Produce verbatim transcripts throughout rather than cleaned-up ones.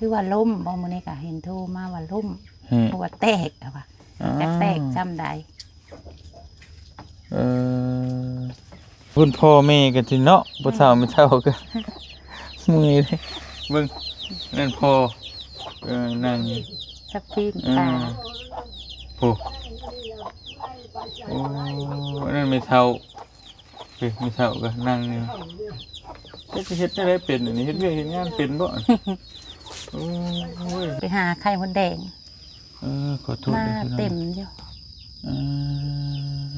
คือว่าล้มบ่ มื้อนี้ก็เห็นโทรมาว่าล้ม อืม หัวแตกอะว่า อ้าว จักแตกซ่ำใด เออ คุณพ่อแม่ก็สิเนาะ บ่เฒ่า อืม แม่เฒ่าก็ เมื่อยเลย เบิ่ง นั่นพ่อ เออ นั่งอยู่ สะปิ้ง เออ ปลา โอ้ โอ้ นั่นแม่เฒ่า เฮ้ย แม่เฒ่าก็นั่งอยู่ เฮ็ด เฮ็ดได้เป็นอันนี้ เฮ็ดเวียกเฮ็ดงานเป็นบ่ โอ้ย ไปหาไข่มดแดง เออ ขอโทษ มา ด้วยพี่น้อง เต็มอยู่ เออ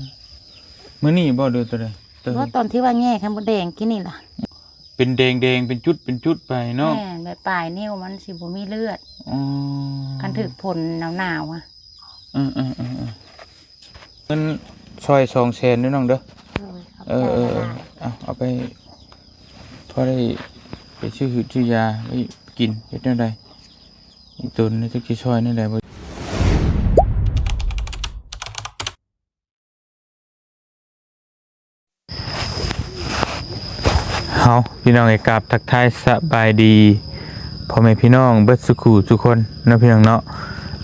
มื้อนี้บ่ หรือตัวใด ตัว บ่ ตอนที่ว่าแง่ไข่มดแดงกินนี่ล่ะ เป็นแดงๆ เป็นจุด เป็นจุดไปเนาะ แม่น แบบปลายนิ้วมันสิบ่มีเลือด อ๋อ คันถืกฝนหนาวๆ อะ เออๆๆๆ เงินซอยสองแสนเด้อน้องเด้อ โดย ขอบใจ เออๆๆ หลายๆ เอา เอาไป พอได้ไปซื้อหืดซื้อยาไว้กิน เฮ็ดแนวใด อีกตนนี่จักสิซอยแนวใดบ่ เฮา พี่น้องเอ้ย กราบทักทายสบายดี พ่อแม่พี่น้องเบิดสุขูทุกคนเนาะพี่น้องเนาะ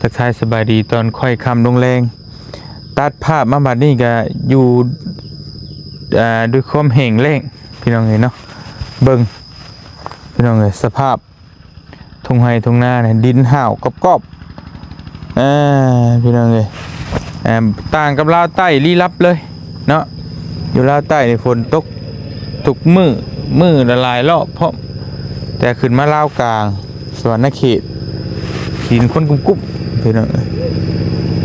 ทักทายสบายดีตอนค่อยค่ำลงแลง ตัดภาพมาบัดนี้ก็อยู่ อ่า ด้วยความแห้งแล้ง พี่น้องเอ้ยเนาะ เบิ่ง พี่น้องเอ้ย สภาพ ทุ่งไร่ทุ่งนาเนี่ย ดินห้าวกอบๆ เออ พี่น้องเอ้ย เอ่อ ต่างกับลาวใต้ลี้ลับเลยเนาะ อยู่ลาวใต้นี่ฝนตกทุกมื้อ มื้อละหลายรอบพร้อม แต่ขึ้นมาลาวกลาง สวรรณเขต ดินค้นกุ้มๆ พี่น้องเอ้ย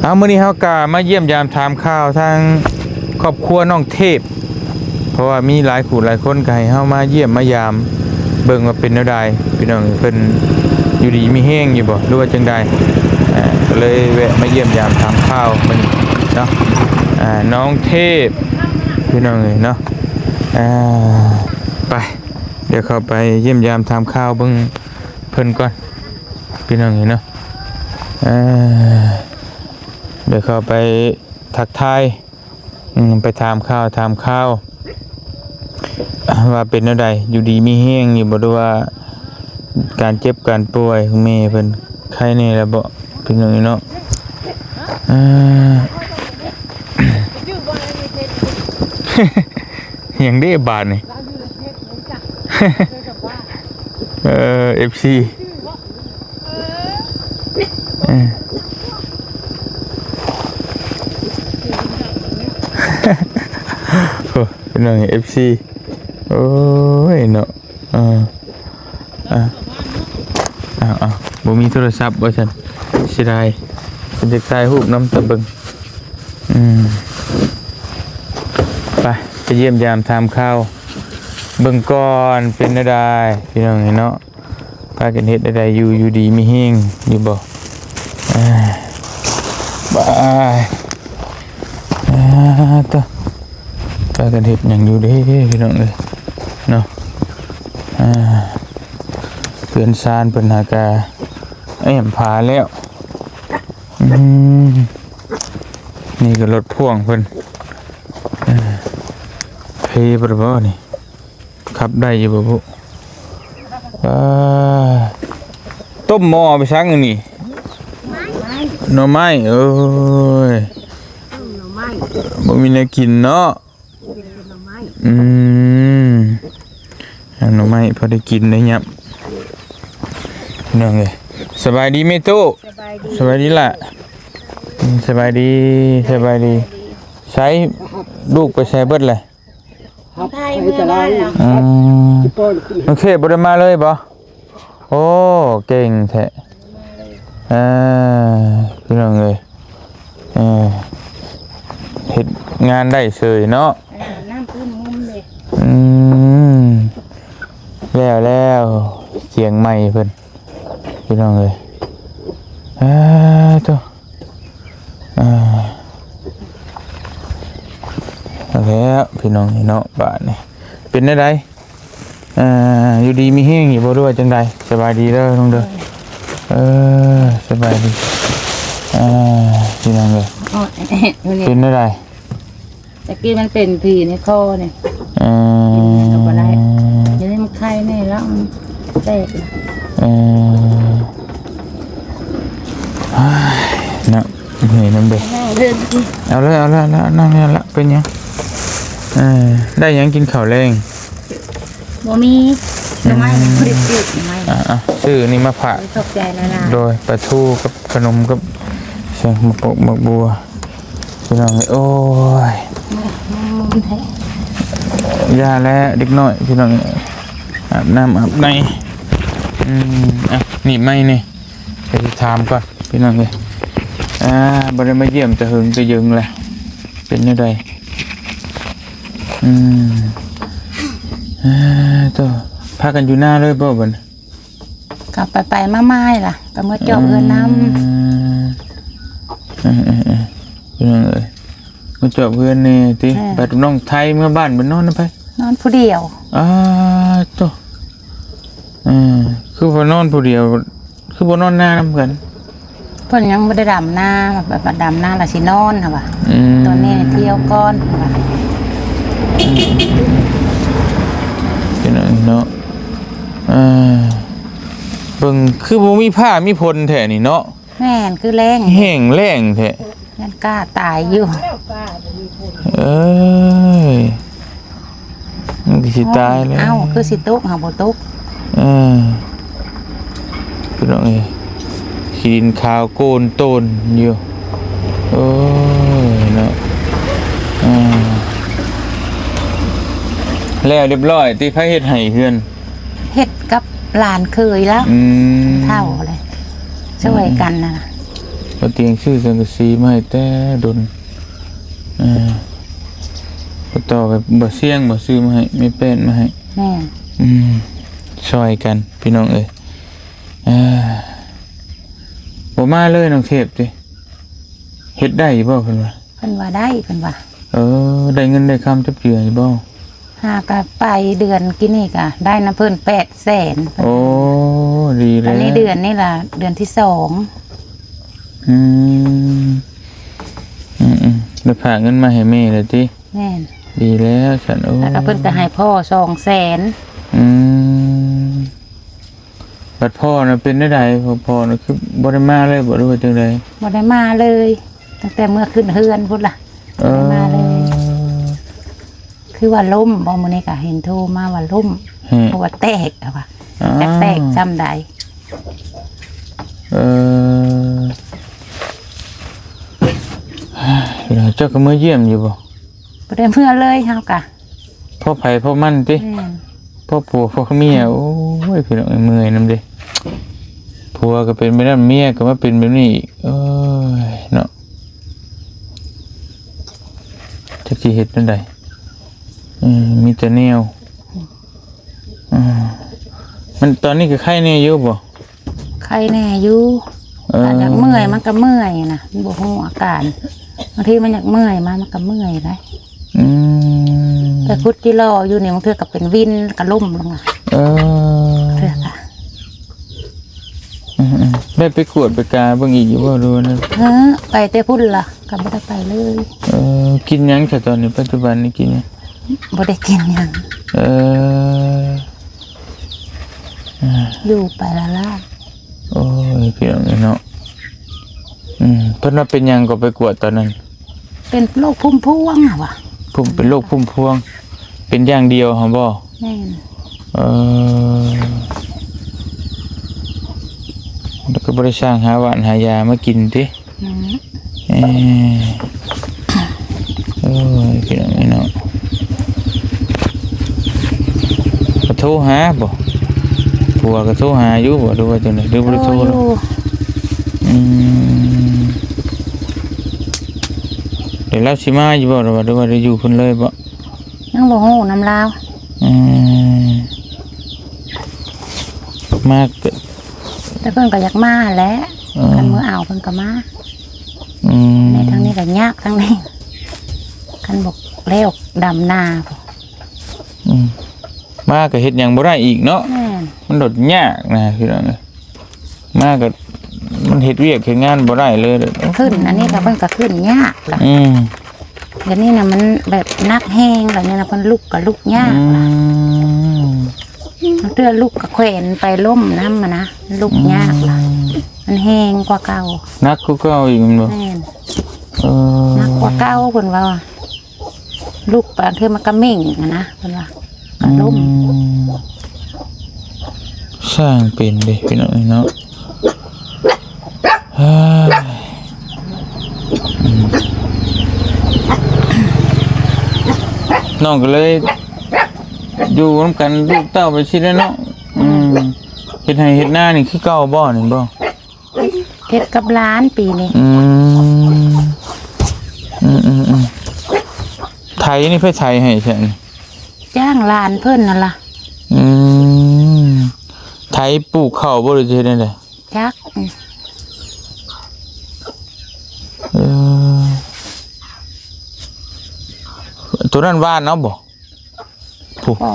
เอา มื้อนี้เฮาก็มาเยี่ยมยามถามข่าวทางครอบครัวน้องเทพ เพราะว่ามีหลายคู่หลายคนก็ให้เฮามาเยี่ยมมายาม เบิ่งว่าเป็นแนวใด พี่น้องเพิ่นอยู่ดีมีแฮงอยู่บ่ หรือว่าจังใด อ่า ก็เลยแวะมาเยี่ยมยามถามข่าวมื้อนี้เนาะ อ่า น้องเทพ พี่น้องเอ้ยเนาะ อ่า ไป เดี๋ยวเข้าไปเยี่ยมยามถามข่าวเบิ่งเพิ่นก่อน พี่น้องเอ้ยเนาะ อ่า เดี๋ยวเข้าไปทักทาย อืม ไปถามข่าว ถามข่าว ว่าเป็นแนวใด อยู่ดีมีแฮงอยู่บ่ หรือว่าการเจ็บการป่วยของแม่เพิ่น ไข้แน่แล้วบ่ เป็นจั่งใดเนาะ อ่า หยังเด้บาดนี่ เออ เอฟซี เออ โอ้ พี่น้อง เอฟซี โอ้ย เนาะ เออ อ่ะ อ้าว อ้าว บ่มีโทรศัพท์ว่าซั่น เสียดาย เพิ่นอยากถ่ายรูปนำ แต่เบิ่ง อืม ไป ไปเยี่ยมยามถามข่าว เบิ่งก่อน เป็นแนวใด พี่น้องเนาะ พากันเฮ็ดแนวใดอยู่ อยู่ดีมีแฮงอยู่บ่ อ่า บาย อ่า ตะ พากันเฮ็ดหยังอยู่เด้ พี่น้องเอ้ย เนาะ อ่า เฮือนซานเพิ่นหากะแอ้มผาแล้ว อืม นี่ก็รถพ่วงเพิ่น อ่า เทบ่ได้บ่นี่ ขับได้อยู่บ่บุ อ่า ต้มหม้อไปซังอันนี้ หน่อไม้ เอ้ย หน่อไม้ บ่มีแนวกินเนาะ หน่อไม้ อืม หน่อไม้พอได้กินได้หยับ พี่น้องเอ้ย สบายดีแม่ตู้ สบายดี สบายดีล่ะ อืม สบายดี สบายดี ใช้ลูกไปใส่เบิดเลย ครับ ไทย ไป เมือง ตลาด มาแล้ว อืม ที่ป้อนขึ้น โอเค บ่ได้มาเลยบ่ โอ้ เก่งแท้ เออ พี่น้องเอ้ย เออ เฮ็ดงานได้เฉยเนาะ เออ น้ำตื้นมุมเลย อืม แล้ว แล้ว เชียงใหม่เพิ่น พี่น้องเอ้ย เออ โธ่ อ่า เอาแล้วพี่น้องนี่เนาะ บาดนี่ เป็นแนวใด อ่า อยู่ดีมีแฮงอยู่บ่ หรือว่าจั่งใด สบายดีเด้อน้องเด้อ เออ สบายดี อ่า พี่น้องเอ้ย อ๋อ เป็นแนวใด ตะกี้มันเป็นผีในคอเนี่ย เออ กินก็บ่ได้ เดี๋ยวนี้มันไข้แน่แล้ว มันแตก เออ นี่นำเด้อ นั่งเดิน เอาเลย เอาเลย เอาเลย นั่งนี่ละ เป็นหยัง เออ ได้หยังกินข้าวแลง บ่มี หน่อไม้ อืม บ่ได้ปลูกหน่อไม้ อ่ะ อ่ะ ซื้อนี่มาฝาก ขอบใจหลายๆ โดยปลาทูกับขนมกับเสียงหมากบกหมากบัว พี่น้องเอ้ย โอ้ย อย่าแล้วเด็กน้อย พี่น้อง อาบน้ำอาบใน อืม อ่ะ นี่ไม่นี่ เดี๋ยวสิถามก่อน พี่น้องเอ้ย อ่า บ่ได้มาเยี่ยมแต่หึงแต่เยิงแหละ เป็นจั่งใด อืม อ่า โต พากันอยู่นาเลยบ่บัดนี้ ก็ไปๆมาๆล่ะ ก็เมือจอบเฮือนนำ อืม เออๆๆ พี่น้องเอ้ย มาจอบเฮือนแน่ติ เออ บัดน้องไทเมือบ้านไปนอนนำไผ นอนผู้เดียว อ้า โต เออ คือว่านอนผู้เดียว คือบ่นอนนานำกัน เพิ่นยังบ่ได้ดำนา แบบว่าดำนาแล้วสินอนหั่นว่า อืม ตอนนี้เที่ยวก่อนหั่นว่า พี่น้องเนาะ เออ เบิ่งคือบ่มีฟ้ามีฝนแท้นี่เนาะ แม่น คือแล้ง แห้งแล้งแท้ ยังกล้าตายอยู่ เอ้ย มันก็สิตายแล้ว เอ้า คือสิตก หาบ่ตก เออ พี่น้องเอ้ย ขี้ดินขาวโกนโตนอยู่ โอ้ยเนาะ อ่า แล้วเรียบร้อยติ ไผเฮ็ดให้เฮือน เฮ็ดกับหลานเขยแล้ว อืม เฒ่าเลย ช่วยกันน่ะ บ่เตียงซื้อสังกะสีมาให้แต่ดน เออ บ่ต่อไป บ่เสี่ยง บ่ซื้อมาให้ มีแป้นมาให้ แม่น อืม ช่วยกัน พี่น้องเอ้ย เออ บ่มาเลยน้องเทพติ เฮ็ดได้อยู่บ่เพิ่นว่า เพิ่นว่าได้ เพิ่นว่า เออ ได้เงินได้คำจับเจืออยู่บ่ หากะไปเดือนกี้นี่กะได้นำเพิ่นแปดแสน โอ้ ดีแล้ว อันนี้เดือนนี่ล่ะ เดือนที่สอง อืม อืมๆ ได้ฝากเงินมาให้แม่แล้วติ แม่น ดีแล้วซั่น โอ้ แล้วก็เพิ่นก็ให้พ่อสองแสน อืม บัดพ่อน่ะเป็นจั่งใด พ่อ พ่อน่ะคือบ่ได้มาเลยบ่ หรือว่าจั่งใด บ่ได้มาเลย ตั้งแต่เมื่อขึ้นเฮือนพุ้นล่ะ เออ บ่ได้มาเลย คือว่าล้มบ่ มื้อนี้ก็เห็นโทรมาว่าล้ม ฮะ หัวแตกอะว่า อ้าว จักแตกซ่ำใด เออ เดี๋ยวเจ้าก็เมือเยี่ยมอยู่บ่ บ่ได้เมือเลยเฮากะ พ่อไผพ่อมันติ แม่น พ่อผัวพ่อเมีย โอ้ย พี่น้องเอ้ย เมื่อยนำเด้ ผัวก็เป็นแบบนั้น เมียก็มาเป็นแบบนี้อีก โอ้ย เนาะ จักสิเฮ็ดจั่งใด อืม มีแต่แนว อืม มันตอนนี้ก็ไข้แน่อยู่บ่ ไข้แน่อยู่ เออ แต่อยากเมื่อยมันก็เมื่อยนะ มันบ่ฮู้อาการ บางทีมันอยากเมื่อยมา มันก็เมื่อยได้ อืม ไปขุดจิหล่ออยู่นี่ บางเทื่อก็เป็นวิน ก็ล้มลงมา เออ เทื่อค่ะ อืมๆ ได้ไปกวดไปกาเบิ่งอีกอยู่บ่ หรือว่านั่น เออ ไปแต่พุ้นล่ะ ก็บ่ได้ไปเลย เออ กินหยังซะตอนนี้ ปัจจุบันนี้กินหยัง บ่ได้กินหยัง เออ อ่า อยู่ไปละล่ะ โอ้ย พี่น้องเนาะ อืม เพิ่นว่าเป็นหยังก็ไปกวดตอนนั้น เป็นโรคภูมิพวงอะวะ ภูมิ เป็นโรคภูมิพวง เป็นอย่างเดียวหั่นบ่ แม่น เออ แล้วก็บ่ได้สร้างหาหว่านหายามากินติ อืม เอ้ย โอ้ย พี่น้องเนาะ ก็โทรหาบ่ ผัวก็โทรหาอยู่บ่ หรือว่าจั่งใด หรือบ่ได้โทร โทรอยู่ อืม เดี๋ยวลาวสิมาอยู่บ่ หรือว่า หรือว่าได้อยู่พุ้นเลยบ่ ยังบ่ฮู้นำลาว อืม มาก แต่เพิ่นก็อยากมาแหละ อืม คันมื้อเอาเพิ่นก็มา อืม ในทางนี้ก็ยากทางนี้ คันบอกแล้วดำนา อืม มาก็เฮ็ดหยังบ่ได้อีกเนาะ แม่น มันโดดยากนะพี่น้องเอ้ย มาก็มันเฮ็ดเวียกเฮ็ดงานบ่ได้เลย ขึ้น อันนี้ก็เพิ่นก็ขึ้นยากล่ะ อืม เดี๋ยวนี้น่ะมันแบบหนักแฮงแล้วเนี่ยนะ เพิ่นลุกก็ลุกยาก อื ล่ะ ม บางเทื่อลุกก็แขวนไปล้มนำอะนะ ลุกยากล่ะ อืม มันแฮงกว่าเก่า หนักกว่าเก่าอีกแม่นบ่ แม่น เออ หนักกว่าเก่าเพิ่นว่า ลูกบางเทื่อมันก็เม่งหั้นนะ เพิ่นว่า ก็ล้ม อืม สร้างเป็นเด้พี่น้องเนาะ เฮ้ย อืม น้องก็เลย อยู่นำกันลูกเต้าไปสิแล้วเนาะ อืม เฮ็ดไร่เฮ็ดนานี่คือเก่าบ่นี่บ่ เฮ็ดกับหลานปีนี้ อืม อืม อืม อืม ไถนี่ไผไถให้ซั่น จ้างหลานเพิ่นนั่นล่ะ อืม ไถปลูกข้าวบ่ หรือสิเฮ็ดแนวใด จัก เออ ตัวนั้นหว่านเอาบ่ ผู้ อ๋อ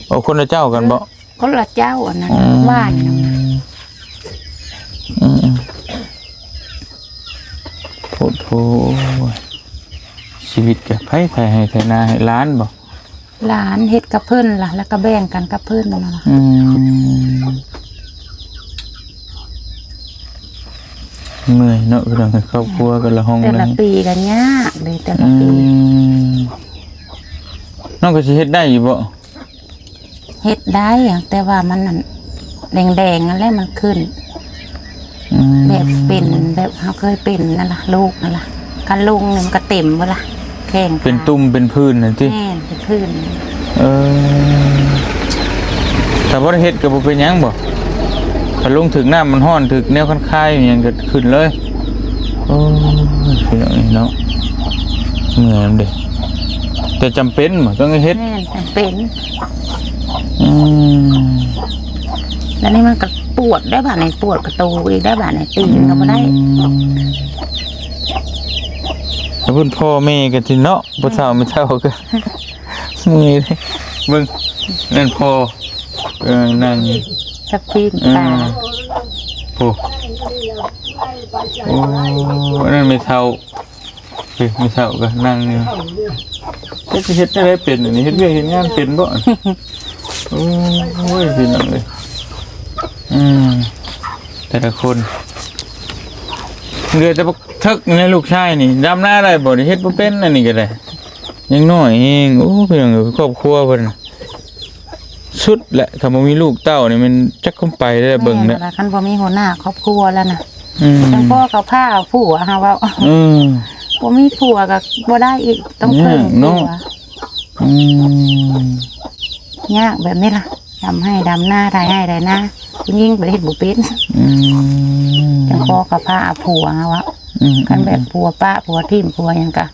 เอาคนละเจ้ากันบ่ คนละเจ้าอันนั้น อืม หว่านนั่นน่ะ อืม อืม โพดโพ ชีวิตก็ไผไถไร่ไถนาให้หลานบ่ หลานเฮ็ดกับเพิ่นล่ะ แล้วก็แบ่งกันกับเพิ่นนั่นล่ะ อืม เมื่อยเนาะพี่น้อง ครอบครัวก็ละห้อง แต่ละ เลย ปีก็ยากเลยแต่ละปี อืม น้องก็สิเฮ็ดได้อยู่บ่ เฮ็ดได้อะ แต่ว่ามันนั่น แดงๆ นั่นแหละมันขึ้น อืม แบบเป็น แบบเฮาเคยเป็นนั่นล่ะ ลูกนั่นล่ะ คันลงนี่มันก็เต็มเบิดล่ะ แข้งขา เป็นตุ่มเป็นผื่นน่ะติ แม่น เป็นผื่น เออ ถ้าบ่ได้เฮ็ดก็บ่เป็นหยังบ่ ถ้าลงถึกน้ำมันร้อน ถึกแนวคันคายอิหยังก็ขึ้นเลย โอ้ย พี่น้องเนาะ เมื่อยนำเด้ แต่จำเป็นบ่ ต้องเฮ็ด แม่น จำเป็น อืม แล้วนี่มันก็ปวดได้บาดนี่ ปวดกระตูอีกได้บาดนี่ ตีนก็บ่ได้ อืม แล้วเพิ่นพ่อแม่ก็สิเนาะ ผู้เฒ่าแม่เฒ่าก็ เมื่อยเลย เบิ่ง นั่นพ่อ เออ นั่งอยู่ สะปิ้ง เออ ปลา โอ้ โอ้ อันนั้นแม่เฒ่า เฮ้ย แม่เฒ่าก็นั่งอยู่ จักสิเฮ็ดจั่งใดเป็น อันนี้เฮ็ดเวียกเฮ็ดงานเป็นบ่ โอ้ย พี่น้องเอ้ย อืม แต่ละคน เหลือแต่บักเถิกนี่แหละ ลูกชายนี่ ดำนาได้บ่นี่ เฮ็ดบ่เป็น อันนี้ก็ได้ ยังน้อยเอง โอ้ พี่น้องเอ้ย ครอบครัวเพิ่นน่ะ สุดแหละ คันบ่มีลูกเต้านี่มันจักคงไปได้เบิ่งเด้อ แม่นล่ะ คันบ่มีหัวหน้าครอบครัวแล้วนะ อืม จั่งพ่อเขาพาเอาผัวหาเว้า อืม บ่มีผัวก็บ่ได้อีก ต้องเพิ่ง ยากเนาะ ผัว อืม ยากแบบนี้ล่ะ ดำไฮ่ดำนา ไถไฮ่ไถนา ผู้หญิงไปเฮ็ดบ่เป็น อืม จั่งพ่อเขาพาเอาผัวหาเว้า อืม คันแบบผัวปะ ผัวถิ่ม ผัวหยังกะ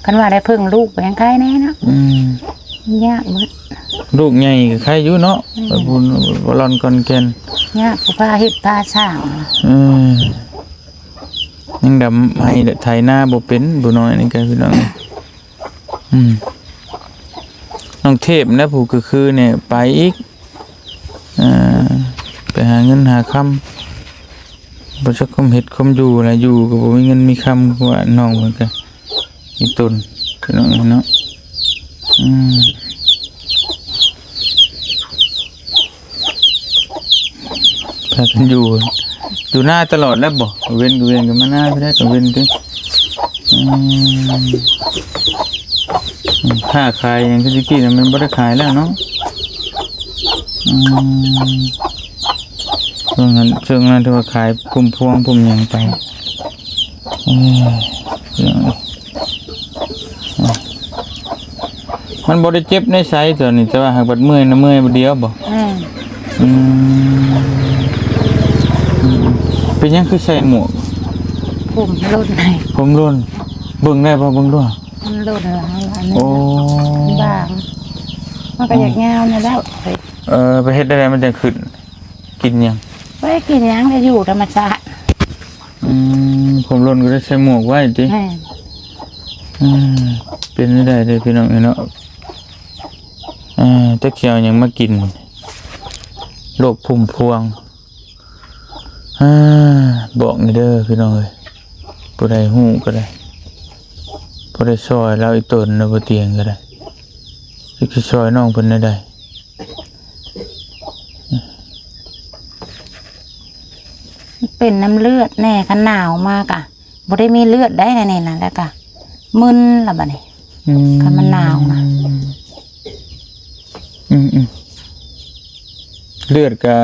คันว่าได้เพิ่งลูกก็ยังไคแน่เนาะ อืม ยากเบิด ลูกใหญ่ก็ไคอยู่เนาะ อืม ไปพู้น บ่ลอนกอนแก่น ยากผู้พาเฮ็ดพาสร้าง เออ ยังดำไฮ่ไถนาบ่เป็น ผู้น้อยนี่ก็พี่น้อง อืม น้องเทพนะ ผู้ก็คือเนี่ย ไปอีก อ่า ไปหาเงินหาคำ บ่จักความเฮ็ดความอยู่นะ อยู่ก็บ่มีเงินมีคำ ว่าน้องเพิ่นก็อีตนพี่น้องเนาะ อืม พากันอยู่ อยู่นาตลอดแล้วบ่ กลางเว็น กลางเว็นก็มานา ไปได้กลางเว็นติ อืม อืม ค้าขายหยังคือตะกี้น่ะมันบ่ได้ขายแล้วเนาะ อืม ช่วงนั้น ช่วงนั้นถือว่าขายพุ่มพวงพุ่มหยังไป อืม มันบ่ได้เจ็บในไสตัวนี้ แต่ว่าหากบัดเมื่อยนะ เมื่อยบัดเดียวบ่ แม่น อืม อืม เป็นหยังคือใส่หมวก ผมหล่น ผมหล่น เบิ่งได้บ่ เบิ่งดู มันหล่นหลังอันนี้ โอ้ บาง มันก็อยากยาวนี่แล้ว เออ ไปเฮ็ดได้ไดมันจังขึ้น กินหยัง บ่ได้กินหยัง ได้อยู่ธรรมชาติ อืม ผมหล่นก็ได้ใส่หมวกไว้ติ แม่น อืม เป็นได้เด้อพี่น้องเนาะ อ่า จักสิเอาหยังมากิน โรคพุ่มพวง อ่า บอกนี่เด้อพี่น้องเอ้ย ผู้ใดฮู้ก็ได้ ผู้ใดช่วยลาวอีตนนะ บ่เตียงก็ได้ จักสิช่วยน้องเพิ่นแนวใด เป็นน้ำเลือดแน่ คันหนาวมากอะ บ่ได้มีเลือดได้ในนี่นะ แล้วก็มึนละบัดนี้ อืม คันมันหนาวนะ อืมอืม เลือดก็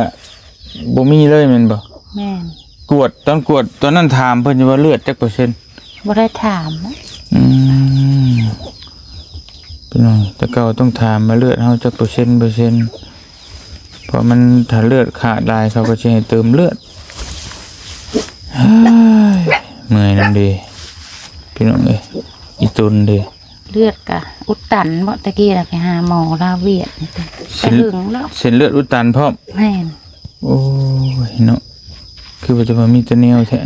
บ่มีเลยแม่นบ่ แม่น กวด ตอนกวดตอนนั้นถามเพิ่นอยู่ว่าเลือดจักเปอร์เซ็นต์ บ่ได้ถามนะ อืม พี่น้อง แต่เก่าต้องถามว่าเลือดเฮาจักเปอร์เซ็นต์ เปอร์เซ็นต์ เพราะมันถ้าเลือดขาดหลายเขาก็สิให้เติมเลือด เฮ้ย เมื่อยนำเด้ พี่น้องเอ้ย อีตุนเด้ เลือดก็อุดตันบ่ ตะกี้น่ะไปหาหมอลาวเวียด เส้น แต่หึงแล้ว เส้นเลือดอุดตันพร้อม แม่น โอ้ยเนาะ คือว่าจะมามีแต่แนวแท้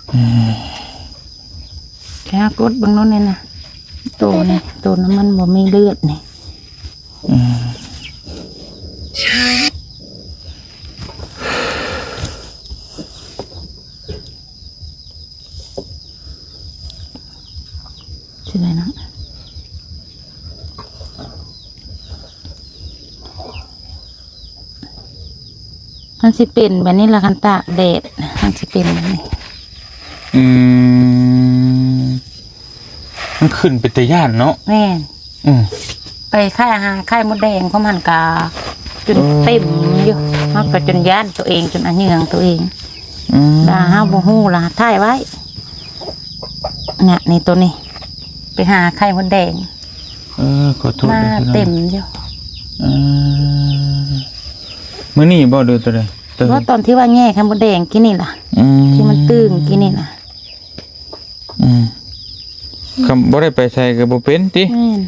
เอ้ย แค่กดเบิ่งโน่นนี่นะ โตนี่ โตนั้นมันบ่มีเลือดนี่ อืม สิได้เนาะ มันสิเป็นแบบนี้ล่ะ คันตากแดด มันสิเป็นแบบนี้ อืม มันขึ้นเป็นตาย่านเนาะ แม่น อืม ไปไข่หาไข่มดแดงของมันกะจน เออ เต็มอยู่ มันก็จนย่านตัวเอง จนอะเหยื่องตัวเอง อืม ด่าเฮาบ่ฮู้ล่ะ ถ่ายไว้ เนี่ย นี่ตัวนี้ ไปหาไข่มดแดง เออ ขอโทษ มา ด้วยพี่น้อง เต็มอยู่ เออ มื้อนี้บ่ หรือตัวใด ตัว ว่าตอนที่ว่าแง่ไข่มดแดงกินนี่ล่ะ อืม ที่มันตึงกินนี่ล่ะ อืม คำบ่ได้ไปใส่ก็บ่เป็นติ แม่น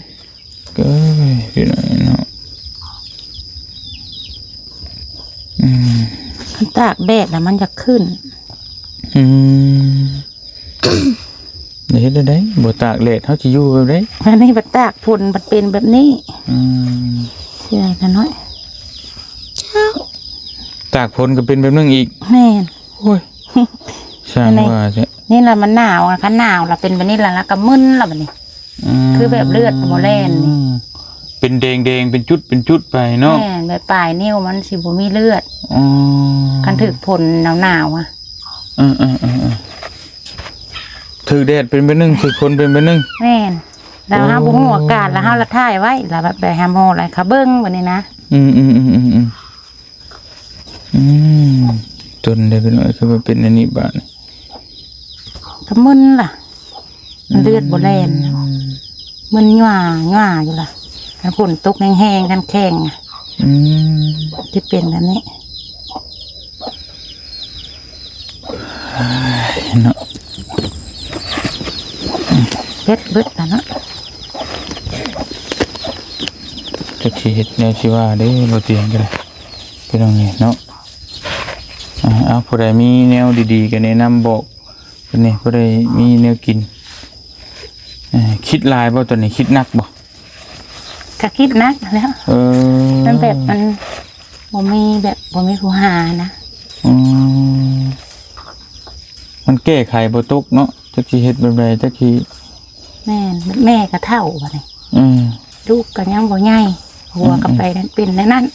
เอ้ย พี่น้องเนาะ อืม มันตากแดดแล้วมันจะขึ้น อืม เฮ็ดได้ได๋ บ่ตากแดดเฮาสิอยู่แบบใด๋ อันนี้บ่ตากฝนมันเป็นแบบนี้ อืม เสียกันน้อย ตากฝนก็เป็นแบบนึงอีก แม่น โอ้ย ช่างว่าแท้ นี่ล่ะมันหนาวอะ คันหนาวล่ะเป็นแบบนี้ล่ะ แล้วก็มึนล่ะบัดนี้ อืม คือแบบเลือดบ่แล่นนี่ เป็นแดงๆ เป็นจุดเป็นจุดไปเนาะ แม่น แบบปลายนิ้วมันสิบ่มีเลือด อ๋อ คันถืกฝนหนาวๆ อะ เออๆๆๆ ถืกแดดเป็นแบบนึง ถืกฝนเป็นแบบนึง แม่น แล้วเฮา โอ้ บ่ฮู้อาการ แล้วเฮาละถ่ายไว้ แล้วแบบไปหาหมอ แล้วเขาเบิ่งบัดนี้นะ อืมๆๆๆ อืม จนได้พี่น้อง คือว่าเป็นอันนี้บาดนี่ ก็มึนล่ะ มันเลือดบ่แล่น อืม มึนหย่าหย่าอยู่ล่ะ คันฝนตกแฮงๆ คันแข็งอะ อืม ที่เป็นแบบนี้ เนาะ เบิด เบิดแล้วเนาะ จักสิเฮ็ดแนวสิว่าเด้ บ่เตียงก็ได้ พี่น้องนี่เนาะ อ่า เอา ผู้ใดมีแนวดีๆ ก็แนะนำบอกเพิ่นนี่ ผู้ใดมีแนวกิน เอ่อ คิดหลายบ่ตอนนี้ คิดหนักบ่ ก็คิดหนักแล้ว เออ มันแบบมันบ่มีแบบบ่มีผู้หานะ อืม มันแก้ไขบ่ตกเนาะ จักสิเฮ็ดแบบใด จักสิ แม่น แม่ก็เฒ่าบัดนี้ อืม ลูกก็ยังบ่ใหญ่ ผัวก็ อืม ไปนั่นเป็นแนวนั้น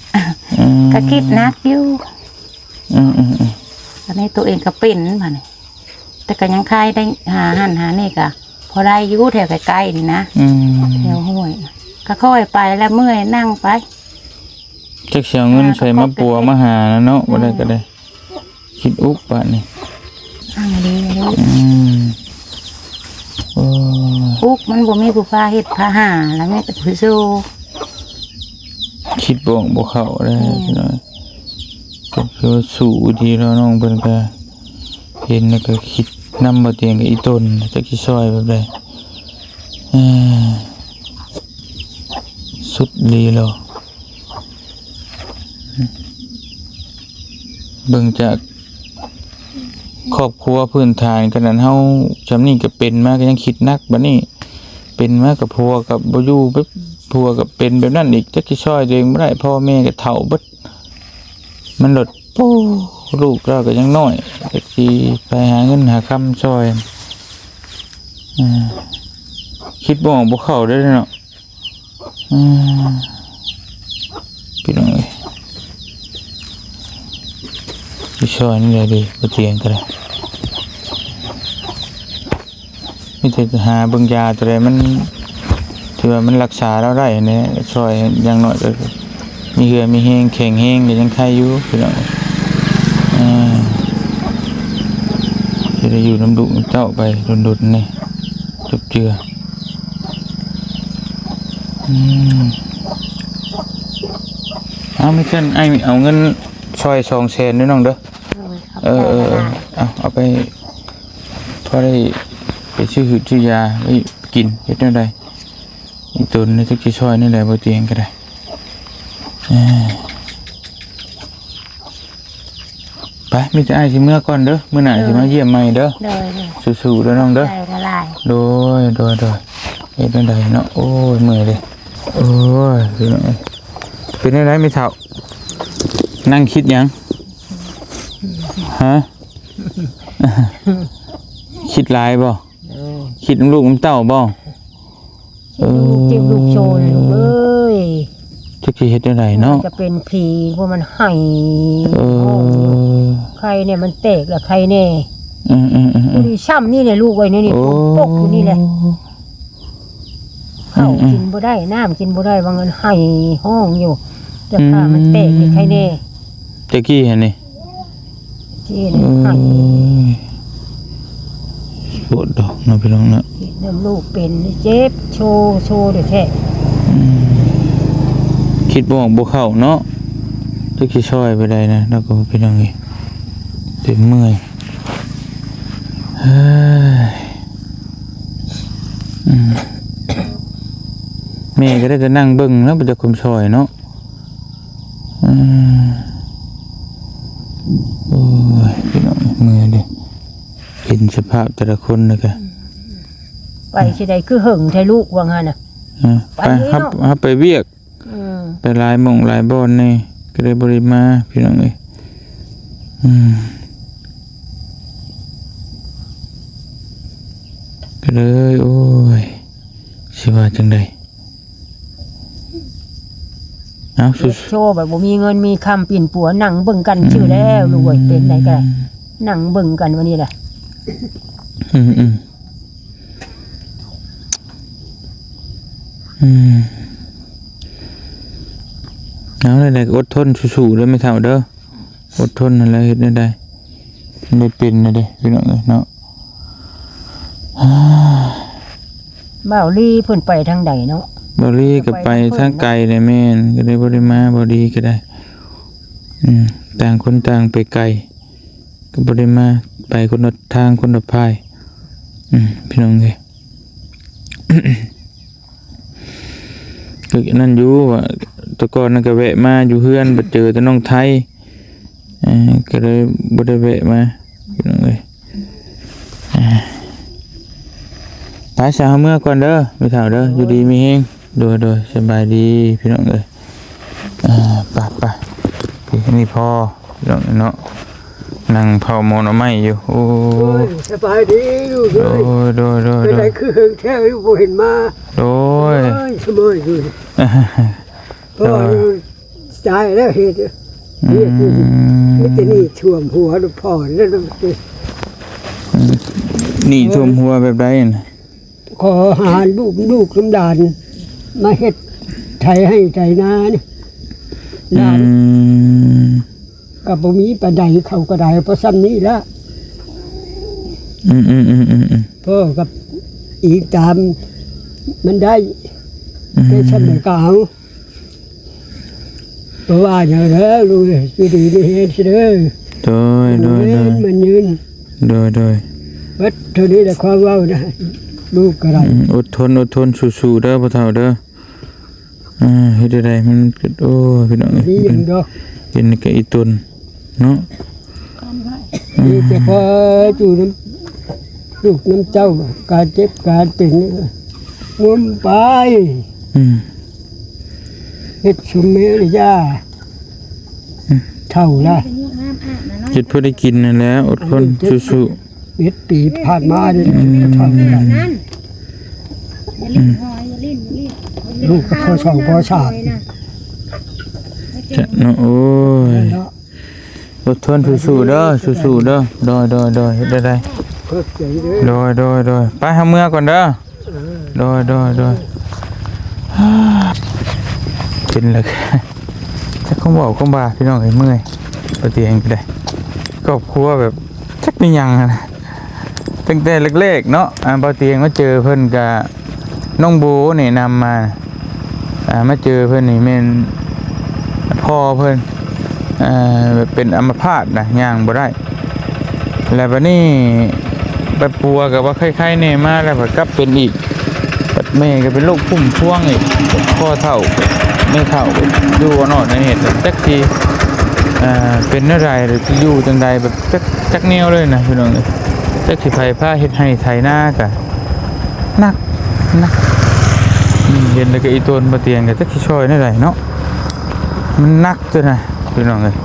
อืม ก็คิดหนักอยู่ อืมๆๆ อันนี้ตัวเองก็เป็นบัดนี้ แต่ก็ยังขายได้ หาหั่นหานี่ก็พอได้อยู่แถวใกล้ๆ นี่นะ อืม แถวห้วย ก็ค่อยไปแล้วเมื่อยนั่งไป จักสิเอาเงินใสมาปัวมาหานะเนาะ บ่ได้ก็ได้ คิดอุกบาดนี่ นั่งดีเลย อืม โอ้ อุกมันบ่มีผู้พาเฮ็ดพาหา แล้วมีแต่ผู้สู้ คิดบ่ออกบ่เข้าเลย อืม พี่น้อง ก็คือว่าสู้ดีแล้วน้องเพิ่นก็เห็นแล้วก็คิดนำบ่เตียงกับอีตน จักสิซอยแบบใด เอ้อ สุดอีหลีแล้ว เบิ่งจากครอบครัวพื้นฐานขนาดเฮาส่ำนี้ก็เป็นมาก็ยังคิดหนัก บัดนี้เป็นมากับผัวกับบ่อยู่ แบบผัวก็เป็นแบบนั้นอีก จักสิซอยตัวเองบ่ได้ พ่อแม่ก็เฒ่าเบิด มันโลด โอ้ ลูกเราก็ยังน้อย จักสิไปหาเงินหาคำซอย อ่า คิดบ่ออกบ่เข้าเด้อเนาะ อืม พี่น้องเอ้ย สิซอยนี่แหละเด้ บ่เตียงก็ได้ มีแต่หาเบิ่งยาตัวใดมัน ที่ว่ามันรักษาเราได้เนี่ย ช่วยอย่างน้อยก็มีเหื่อมีแฮง แข็งแฮงก็ยังไคอยู่พี่น้อง อ่า จะได้อยู่นำลูกนำเต้าไปโดนๆ นี่ จุบเจือ อืม เอา ไม่เช่นไอ้เอาเงินซอยสองแสนด้วยน้องเด้อ โอ้ย ขอบ เออ ใจ เออ เออ หลายๆ เอา เอาไป พอได้ไปซื้อหืดซื้อยาไว้กิน เฮ็ดแนวใด อีตนนี่จักสิซอยแนวใด บ่เตียงก็ได้ เออ ไป มีแต่อ้ายสิเมือก่อนเด้อ มื้อหน้าสิมาเยี่ยมใหม่เด้อ โดย โดย สู้ๆ เด้อน้องเด้อ ใจละลาย โดย โดย โดย เฮ็ดแนวใดเนาะ โอ้ย เมื่อยเด้ โอ้ย พี่น้องเอ้ย เป็นแนวใดแม่เฒ่า นั่งคิดหยัง ฮะ คิดหลายบ่ เออ คิดนำลูกนำเต้าบ่ คิดลูก เออ เจ็บลูกโชยลูกเอ้ย จักสิเฮ็ดแนวใดเนาะ มันจะเป็นผี พวกมันไห้ เออ ร้องอยู่ ไข่เนี่ยมันแตกแล้วไข่แน่ อืมๆๆๆ ผู้ดีซ้ำนี่แหละลูกเอ้ย นี่ นี่ โอ้ ปกอยู่นี่แหละ ข้าว อืมๆ กินบ่ได้ น้ำกินบ่ได้ ว่าเงินไห้ห้องอยู่ แต่ข้ามันแตกนี่ไข่แน่ อืม แต่กี้หั่นนี่ ที่นี่ เออ ไห้ ปวดดอกเนาะพี่น้องเนาะ เห็นนำลูกเป็นนี่เจ็บโช โชแท้ๆ อืม คิดบ่ออกบ่เข้าเนาะ จักสิซอยไปใดนะ แล้วก็พี่น้องเอ้ย เต็มเมื่อย เฮ้ย อืม แม่ก็ได้แต่นั่งเบิ่งเนาะ บ่จักคุมซอยเนาะ อืม โอ้ย พี่น้อง เมื่อยเด้ เห็นสภาพแต่ละคนนี่ก็ ไปสิได้คือเหิงแท้ลูกว่างั้นน่ะ เออ ไป ไป เนาะ ครับ ครับ ไปเวียก อืม ไปหลายหม่องหลายบ่อนแน่ ก็เลยบ่ได้มา พี่น้องเอ้ย อืม ก็เลย โอ้ย สิว่าจั่งใด เอ้า สุด โชว์แบบบ่มีเงินมีคำ ปิ้นปัวนั่งเบิ่งกันซื่อแล้ว อืม ลูกเอ้ย เป็นไดก็ได้ นั่งเบิ่งกันวันนี้แหละ อืม อืม อืม เอาแนวใดก็อดทนสู้ๆ เด้อแม่เฒ่าเด้อ อดทนนั่นแหละ เฮ็ดแนวใด มันได้เป็นน่ะเด้ พี่น้องเอ้ยเนาะ บ่าวลีเพิ่นไปทางใดเนาะ บ่าวลีก็ไปทางไกลแหละ แม่น ก็เลยบ่ได้มา บ่าวลีก็ได้ อืม ต่างคนต่างไปไกล ก็บ่ได้มา ไปคนละทางคนละพาย อืม พี่น้องเอ้ย ก็นั่นอยู่ว่า แต่ก่อนนั่นก็แวะมาอยู่เฮือน ไปเจอแต่น้องไทย เอ่อ ก็เลยบ่ได้แวะมา พี่น้องเอ้ย อ่า ไปซะ เฮาเมือก่อนเด้อ แม่เฒ่าเด้อ อยู่ดีมีแฮง โดย โดย สบายดี พี่น้องเอ้ย อ่า ไป ไป นี่พ่อ พี่น้องเนาะ นั่งเผาหมอหน่อไม้อยู่ โอ้ โอ้ย สบายดีลูก โด เอ้ย ย โดย โดย เป็น โด ได ย คือเหิงแท้ลูกบ่เห็นมา โดย โอ้ย สบายอยู่ พ่อ โดย ตายแล้วเฮ็ด อืม เฮ็ดอยู่ มีแต่หนี้ท่วมหัวลูกพ่อแล้วลูก อืม หนี้ท่วมหัวแบบใดน่ะ ขอหาลูก ลูกนำหลาน มาเฮ็ดไถให้ไถนานี่ หลาน อืม ก็บ่มีปานใด เขาก็ได้พอส่ำนี้ละ อืม อืม อืม อืม อืม พ่อกับอีกตามมันได้ อืม ได้ส่ำใดก็เอา บ่ว่าหยังแล้วลูกเอ้ย อยู่ดีมีแฮงเด้อ โดย โดย โดย มันยืน โดย โดย เบิดเท่านี้แหละความเว้านะ ลูกก็ได้ อืม อดทน อดทน สู้ๆ เด้อ พ่อเฒ่าเด้อ อ่า เฮ็ดจั่งใดมันก็ โอ้ย พี่น้องเอ้ย มีหยังดอก เป็นก็อีตน เนาะ อืม มีแต่พออยู่นำลูกนำเต้า การเจ็บการเป็นนี่ก็งมไป อืม เฮ็ดซุมแม่ละย่า อืม เฒ่าละ เฮ็ดพอได้กินนั่นแหละ อดทน สู้ๆ เจ็ดปีผ่านมานี่ อืม เฒ่าละ นั่น อืม ลูกก็ ป.สอง ป.สาม จ้ะเนาะ โอ้ย นั่นเนาะ อดทนสู้ๆ เด้อ สู้ๆ เด้อ โดย โดย โดย เฮ็ดได้ โด โดยโดยโดยไปเฮาเมือก่อนเด้อ โดยโดยโดยเป็นเลยจักคงบอกคงบาพี่น้องเอ้ยเมื่อยปะเตียงก็ได้ครอบครัวแบบจักเป็นหยังอะนะตั้งแต่เล็กๆเนาะอ่าปะเตียงมาเจอเพิ่นกะน้องโบแนะนำมาอ่ามาเจอเพิ่นนี่แม่นพ่อเพิ่นเอ่อแบบเป็นอัมพาตนะย่างบ่ได้ แล้วบัดนี้ไปปัวกับว่าไข้ๆแน่มาแล้วก็กลับเป็นอีกบัดแม่ก็เป็นโรคพุ่มพวงอีกพ่อเฒ่าแม่เฒ่าอยู่อ่อนๆในเหตุจักสิอ่าเป็นอะไรหรือสิอยู่จังใดแบบจักจักแนวเลยนะพี่น้องเอ้ยจักสิไผพาเฮ็ดไร่ไถนากะหนักหนักอืมเห็นแล้วก็อีตนบ่เตียงก็จักสิช่อยแนวใดเนาะมันหนักตัวนะพี่น้องเอ้ย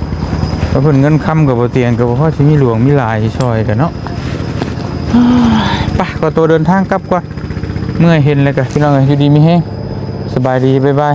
แล้วเพิ่นเงินคำกับบ่เตียงกับบ่พอสิมีหลวงมีหลายซอยกันเนาะ ไปขอตัวเดินทางกลับก่อนเมื่อยเห็นแล้วก็พี่น้องเอ้ยอยู่ดีมีแฮงสบายดีบ๊ายบาย